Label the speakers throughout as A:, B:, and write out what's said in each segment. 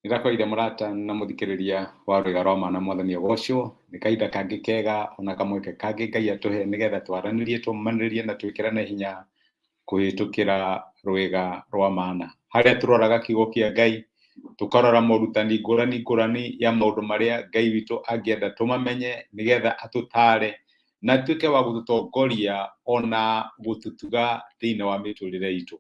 A: Nĩndakũgeithia mũrata na mũthikĩrĩria wa Rwĩga rwa Ma na Mwathani agocwo. Nĩ kahinda kangĩ kega ona kamweke kangĩ Ngai atũhe nĩgetha twaranĩrie, tũmanĩrĩrie na twĩkĩrane hinya kũhĩtũkĩra Rwĩga rwa Mana. Harĩa tũroraga kiugo kĩa Ngai, tũkarora morutani ngũrani ngũrani ya maũndũ marĩa Ngai witũ angĩenda tũmamenye nĩgetha atũtare na atuĩke wa gũtũtongoria ona gũtũtuga thĩinĩ wa mĩtũrĩre itũ.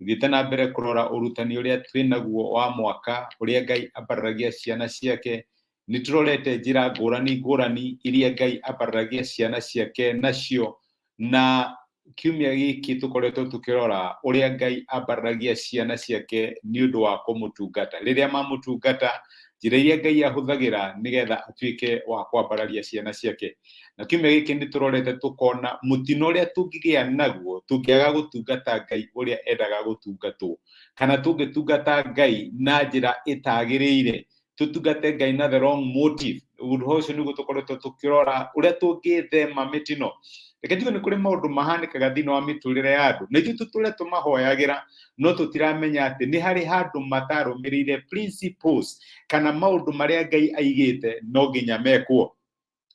A: Tũthiĩte na mbere kũrora ũrutani ũrĩa twĩ naguo wa mwaka, ũrĩa Ngai ambararagia ciana ciake. Nĩ tũrorete njĩra ngũrani ngũrani iria Ngai ambararagia ciana ciake nacio, na kiumia gĩkĩ tũkoretwo tũkĩrora ũrĩa Ngai ambararagia ciana ciake nĩ ũndũ wa kũmũtungata. Rĩrĩa mamũtungata, njĩra iria Ngai ahũthagĩra nĩgetha atuĩke wa kwambararia ciana ciake. Na kiumia gĩkĩ nĩ tũrorete tũkona mũtino ũrĩa tũngĩgĩa naguo tũngĩaga gũtungata Ngai ũrĩa endaga gũtungatwo, kana tũngĩtungata Ngai na njĩra ĩtagĩrĩire, tũtungate Ngai na the wrong motive. Ũndũ ũcio nĩguo tũkoretwo tũkĩrora ũrĩa tũngĩthema mĩtino. Reke njuge nĩ kũrĩ maũndũ mahanĩkaga thĩinĩ wa mĩtũrĩre ya andũ, na ithuĩ tũtũre tũmahoyagĩra, no tũtiramenya atĩ nĩ harĩ handũ matarũmĩrĩire principles kana maũndũ marĩa Ngai aigĩte no nginya mekwo.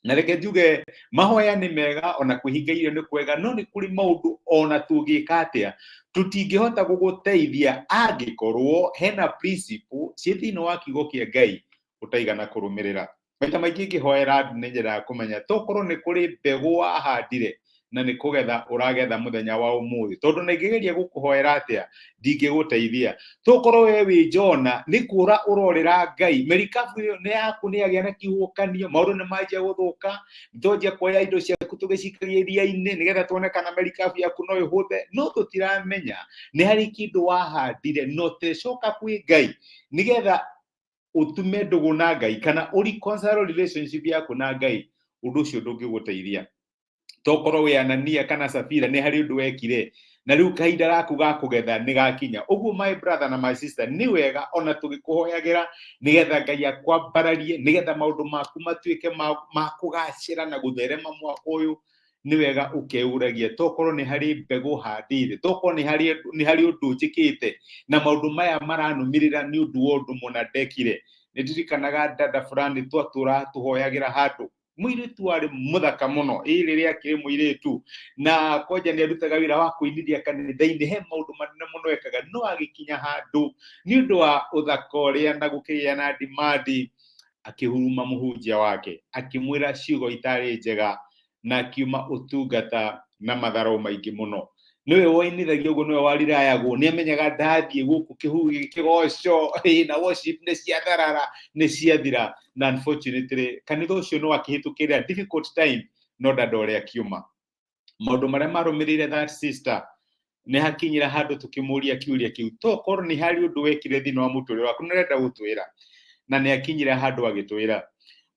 A: Na reke njuge mahoya nĩ mega, ona kwĩhinga irio nĩ kwega, no nĩ kũrĩ maũndũ ona tũngĩka atĩa tũtingĩhota gũgũteithia angĩkorwo hena principle ciĩ thĩinĩ wa kiugo kĩa Ngai ũtaigana kũrũmĩrĩra. Maita maingĩ ngĩhoera andũ nĩ nyendaga kũmenya tokorwo nĩ kũrĩ mbegũ wahandire na nĩ kũgetha ũragetha mũthenya wa ũmũthĩ, tondũ na ingĩgeria gũkũhoera atĩa ndingĩgũteithia. Tokorwo we wĩ Jona nĩ kũra ũrorĩra Ngai, merikabu ĩyo nĩ yaku nĩ yagĩa na kĩhuhũkanio, maũndũ nĩ manjia gũthũka, twanjia kuoya indo ciaku tũgĩcikagia iria-inĩ nĩgetha tuone kana merikabu yaku no ĩhũthe, no tũtiramenya nĩ harĩ kĩndũ wahandire na ũtecoka kwĩ Ngai nĩgetha ũtume ndũgũ na Ngai kana ũ reconcile relationship yaku na Ngai, ũndũ ũcio ndũngĩgũteithia. Tokorwo wĩ Anania kana Safira nĩ harĩ ũndũ wekire na rĩu kahinda gaku ga kũgetha nĩ gakinya. Ũguo my brother na my sister, nĩ wega ona tũgĩkũhoyagĩra nĩgetha Ngai akwambararie, nĩgetha maũndũ maku matuĩke ma kũgacĩra na gũtherema mwaka ũyũ, nĩ wega ũkeũragia tokorwo nĩ harĩ mbegũ handĩte, tokorwo nĩ harĩ ũndũ njĩkĩte na maũndũ maya maranũmĩrĩra nĩ ũndũ wa ũndũ mũna ndekire. Nĩ ndirikanaga dada fulani twatũraga tũhoyagĩra handũ, mũirĩtu warĩ mũthaka mũno, ĩ rĩrĩa akĩrĩ mũirĩtu, na kwanja nĩ arutaga wĩra wa kũinithia kanitha-inĩ, he maũndũ manene mũno ekaga, no agĩkinya handũ nĩ ũndũ wa ũthaka ũrĩa na gũkĩgĩa na demand, akĩhuruma mũhunjia wake, akĩmwĩra ciugo itarĩ njega, na akiuma ũtungata na matharau maingĩ mũno. Nĩwe woinithagia ũguo, nĩwe warirayagwo, nĩ amenyaga ndathiĩ gũkũ kĩgoco na worship nĩ ciatharara, nĩ ciathira. Na unfortunately kanitha ũcio nĩ wakĩhĩtũkĩra difficult time, no dada ũrĩa akiuma. Maũndũ marĩa marũmĩrĩire that sister, nĩ hakinyira handũ tũkĩmũria kĩũria kĩu, tokorwo nĩ harĩ ũndũ wekire thĩinĩ wa mũtũrĩre waku nĩ ũrenda gũtwĩra, na nĩ akinyire handũ agĩtwĩra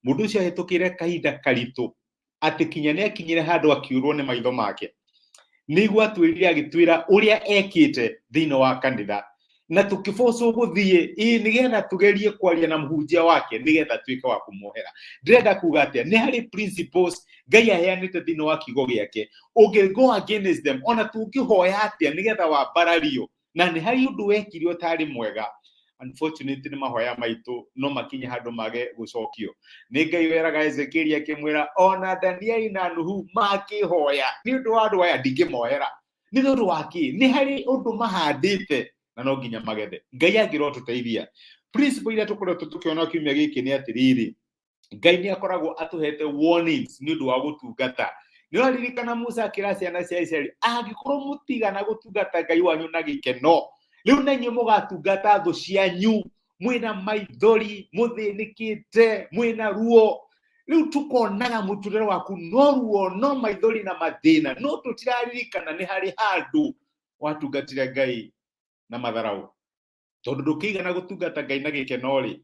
A: mũndũ ũcio ahĩtũkĩire kahinda karitũ atĩ kinya nĩ akinyire handũ akiũrwo nĩ maitho make. Nĩguo atwĩrire, agĩtwĩra ũrĩa ekĩte thĩinĩ wa kanitha, na tũkĩbocwo gũthiĩ ĩ nĩgetha tũgerie kwaria na mũhunjia wake nĩgetha tuĩke wa kũmuohera. Ndĩrenda kuga atĩa? Nĩ harĩ principles Ngai aheanĩte thĩinĩ wa kiugo gĩake, ũngĩ go against them ona tũngĩhoya atĩa nĩgetha wambarario, na nĩ harĩ ũndũ wekire ũtarĩ mwega, unfortunately nĩ mahoya maitũ no makinye handũ mage gũcokio. Nĩ Ngai weraga Ezekieli akĩmwĩra ona Danieli na Nuhu makĩhoya nĩ ũndũ wa andũ aya ndingĩmohera. Nĩ tondũ wa kĩ? Nĩ harĩ ũndũ mahandĩte na no nginya magethe. Ngai angĩrotũteithia. Principle iria tũkoretwo tũkĩona kiumia gĩkĩ nĩ atĩrĩrĩ, Ngai nĩ akoragwo atũhete warnings nĩ ũndũ wa gũtungata. Nĩ ũraririkana Musa akĩra ciana cia Isiraeli, angĩkorwo mũtigana gũtungata Ngai wanyu na gĩkeno, rĩu na inyuĩ mũgatungata thũ cianyu mwĩna maithori, mũthĩnĩkĩte, mwĩna ruo. Rĩu tũkonaga mũtũrĩre waku no ruo, no maithori na mathĩna, no tũtiraririkana nĩ harĩ handũ watungatire Ngai na matharaũ. Tondũ ndũkĩigana gũtungata Ngai na gĩkeno rĩ,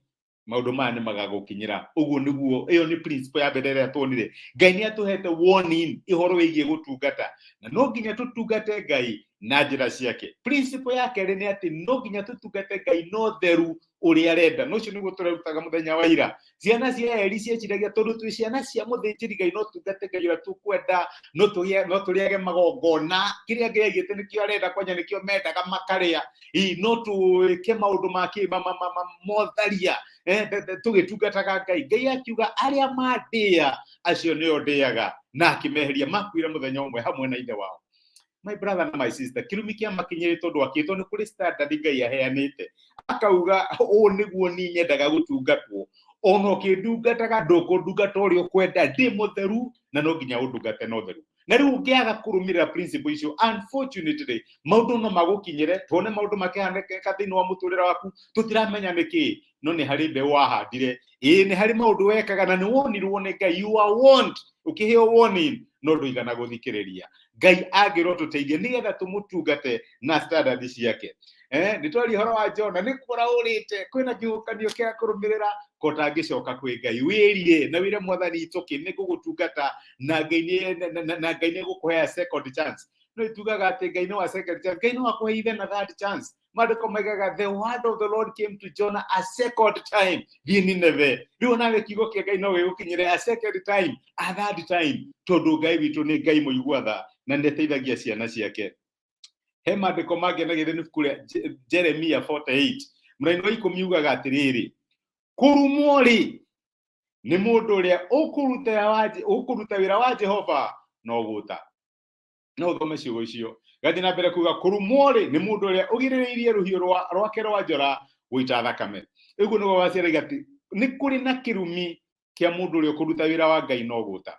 A: maũndũ maya nĩ magagũkinyĩra. Ũguo nĩguo, ĩyo nĩ principle ya mbere ĩrĩa tuonire. Ngai nĩ atũhete warning ũhoro wĩgiĩ gũtungata, na no nginya tũtungate Ngai Na njĩra ciake. Principle ya kerĩ nĩ atĩ no nginya tũtungate Ngai na ũtheru ũrĩa arenda. Na ũcio nĩguo tũrerutaga mũthenya wa ira. Ciana cia Eli cieciragia tondũ twĩ ciana cia mũthĩnjĩri Ngai no tungate Ngai ũrĩa tũkwenda, no tũrĩage magongona, kĩrĩa Ngai aigĩte nĩkĩo arenda, kwanja nĩkĩo mendaga makarĩa. Ĩ, no twĩke maũndũ ma kĩ, motharia, tũgĩtungataga Ngai. Ngai akiuga arĩa mandĩa acio nĩo ndĩaga, na akĩmeheria, makuire mũthenya ũmwe hamwe na ithe wao. My brother na my sister, kĩrumi kĩa makinyĩrĩ tondũ akĩtwo nĩ kũrĩ standard Ngai aheanĩte, akauga ũũ nĩguo niĩ nyendaga gũtungatwo, ona ũkĩndungataga ndũkũndungata ũrĩa ũkwenda, ndĩ mũtheru na no nginya ũndungate na ũtheru. Na rĩu ũngĩaga kũrũmĩrĩra principle icio, unfortunately maũndũ no magũkinyĩre, tuone maũndũ makĩhanĩka thĩinĩ wa mũtũrĩre waku, tũtiramenya nĩkĩ, no nĩ harĩ mbeũ wahandire, ĩĩ nĩ harĩ maũndũ wekaga na nĩ wonirwo nĩ Ngai, you are warned, ũkĩheo warning no ndũigana gũthikĩrĩria. Ngai angĩrwo tũteithie nĩgetha tũmũtungate na standard ciake. Nĩ twaria ũhoro wa Jona, nĩ kũra ũrĩte, kwĩna kĩhuhũkanio kĩa kũrũmĩrĩra, ko ũtangĩcoka kwĩ Ngai, wĩrire na wĩre Mwathani itũkĩ nĩ ngũgũtungata na Ngai nĩ egũkũhe a second chance. No itugaga atĩ Ngai nĩ wa second chance, Ngai no akũhe even a third chance. Maandĩko maigaga the word of the Lord came to Jonah a second time, thiĩ Nineve. Rĩu onawe kiugo kĩa Ngai no gĩgũkinyĩre a second time, a third time, tondũ Ngai witũ nĩ Ngai mũigua tha na nĩ ateithagia ciana ciake. He maandĩko mangĩ na gĩthĩ nĩ ibuku rĩa Jeremia 48 mũraini wa 10 ugaga atĩrĩrĩ, kũrumwo rĩ nĩ mũndũ ũrĩa ũkũruta wĩra wa Jehova no gũta. No ũthome ciugo icio. Gathiĩ na mbere kuga kũrumwo rĩ nĩ mũndũ ũrĩa ũgirĩrĩirie rũhiũ rwake rwa njora gũita thakame. Ũguo nĩguo waciaragia atĩ nĩ kũrĩ na kĩrumi kĩa mũndũ ũrĩa ũkũruta wĩra wa Ngai no gũta.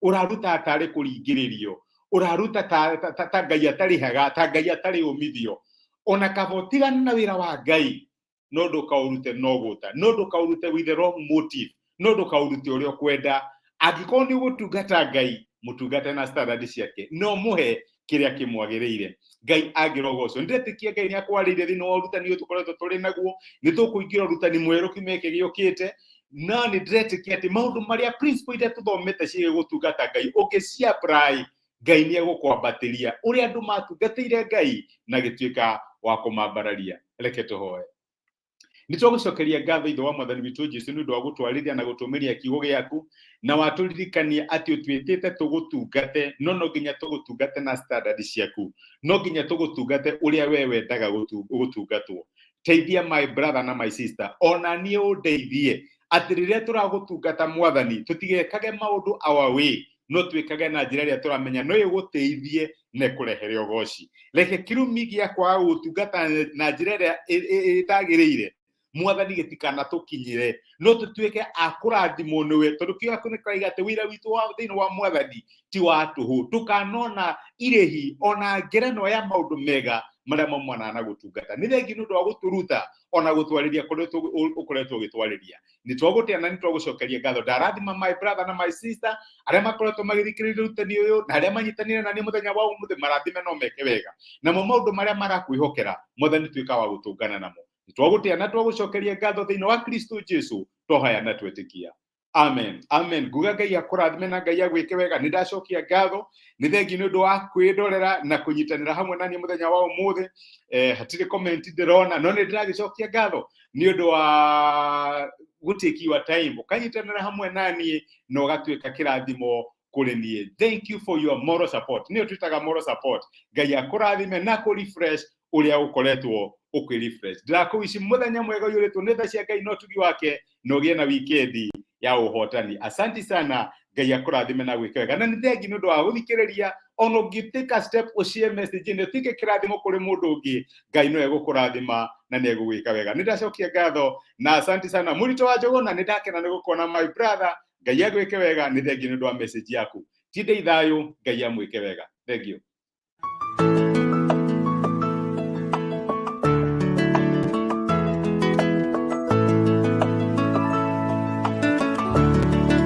A: Ũraruta tarĩ kũringĩrĩrio, ũraruta ta Ngai atarĩhaga, ta Ngai atarĩ ũmithio. Ona kaba ũtigane na wĩra wa Ngai, no ndũkaũrute no gũta, no ndũkaũrute with the wrong motive, no ndũkaũrute ũrĩa ũkwenda. Angĩkorwo nĩ ũgũtungata Ngai, mũtungate na standard ciake, no mũhe kĩrĩa kĩmwagĩrĩire. Ngai angĩrogocwo. Nĩndetĩkia Ngai nĩ akwarĩire thĩinĩ wa ũrutani ũyũ tũkoretwo tũrĩ naguo, nĩ tũkũingĩra ũrutani mwerũ kiumia gĩkĩ gĩũkĩte, na nĩ ndĩretĩkia atĩ maũndũ marĩa principle iria tũthomete ciĩgiĩ gũtungata Ngai, ũngĩci apply, Ngai nĩ egũkwambatĩria ũrĩa andũ matungatĩire Ngai na gĩtuĩka wa kũmambararia. Reke tũhoe. Nĩ twagũcokeria ngatho Ithe wa Mwathani witũ Jesũ nĩ ũndũ wa gũtwarĩria na gũtũmĩria kiugo gĩaku, na watũririkania atĩ ũtwĩtĩte tũgũtungate, no no nginya tũgũtungate na standard ciaku, no nginya tũgũtungate ũrĩa we wendaga gũtungatwo. Teithia my brother na my sister, ona niĩ ũndeithie atĩ rĩrĩa tũragũtungata Mwathani, tũtigekage maũndũ our way, no twĩkage na njĩra ĩrĩa tũramenya no ĩgũteithie na ĩkũrehere ũgoci. Reke kĩrumi gĩa kwaga gũtungata na njĩra ĩrĩa ĩtagĩrĩire Mwathani gĩtikanatũkinyĩre, no tũtuĩke a kũrathimwo nĩwe, tondũ kiugo gĩaku nĩ kĩrauga atĩ wĩra witũ wa thĩinĩ wa Mwathani ti wa tũhũ. Tũkanona irĩhi ona ngerenwa ya maũndũ mega marĩa maumanaga na gũtungata. Nĩ thengiũ nĩ ũndũ wa gũtũruta ona gũtwarĩria kũrĩa ũkoretwo ũgĩtwarĩria. Nĩ twagũtĩa na nĩ twagũcokeria ngatho. Ndarathima my brother na my sister arĩa makoretwo magĩthikĩrĩria ũrutani ũyũ na arĩa manyitanĩire na niĩ mũthenya wa ũmũthĩ, marathime no meke wega. Namo maũndũ marĩa marakwĩhokera Mwathani tuĩka wa gũtũngana namo. Nĩ twagũtĩa na twagũcokeria ngatho thĩinĩ wa Kristo Jesu, twahoya na twetĩkia. Amen. Amen. Nguga Ngai akũrathime na Ngai agwĩke wega. Nĩ ndacokia ngatho. Nĩ thengi nĩ ũndũ wa kwĩndorera na kũnyitanĩra hamwe na niĩ mũthenya wa ũmũthĩ. Hatirĩ comment ndĩrona, no nĩ ndĩragĩcokia ngatho nĩ ũndũ wa gũtake your time ũkanyitanĩra hamwe na niĩ na ũgatuĩka kĩrathimo kũrĩ niĩ. Thank you for your moral support. Nĩyo twĩtaga moral support. Ngai akũrathime na kũ refresh ũrĩa ũkoretwo ũkĩ refresh. Ndĩrakũwici mũthenya mwega ũiyũrĩtwo nĩ tha cia Ngai na ũtugi wake, na ũgĩe na wikendi ya ũhotani. Asanti sana. Ngai akũrathime na gwĩka wega. Na nĩ thengi nĩ ũndũ wa gũthikĩrĩria. Ona ũngĩ take a step ũshare message ĩno ĩtuĩke kĩrathimo kũrĩ mũndũ ũngĩ, Ngai no egũkũrathima na nĩ egũgwĩka wega. Nĩ ndacokia ngatho na asanti sana. Mũritũ wa Njũgũna, nĩ ndakena nĩ gũkuona my brother. Ngai agwĩke wega. Nĩ thengi nĩ ũndũ wa message yaku. Tindai thayũ, Ngai amwĩke wega. Thank you.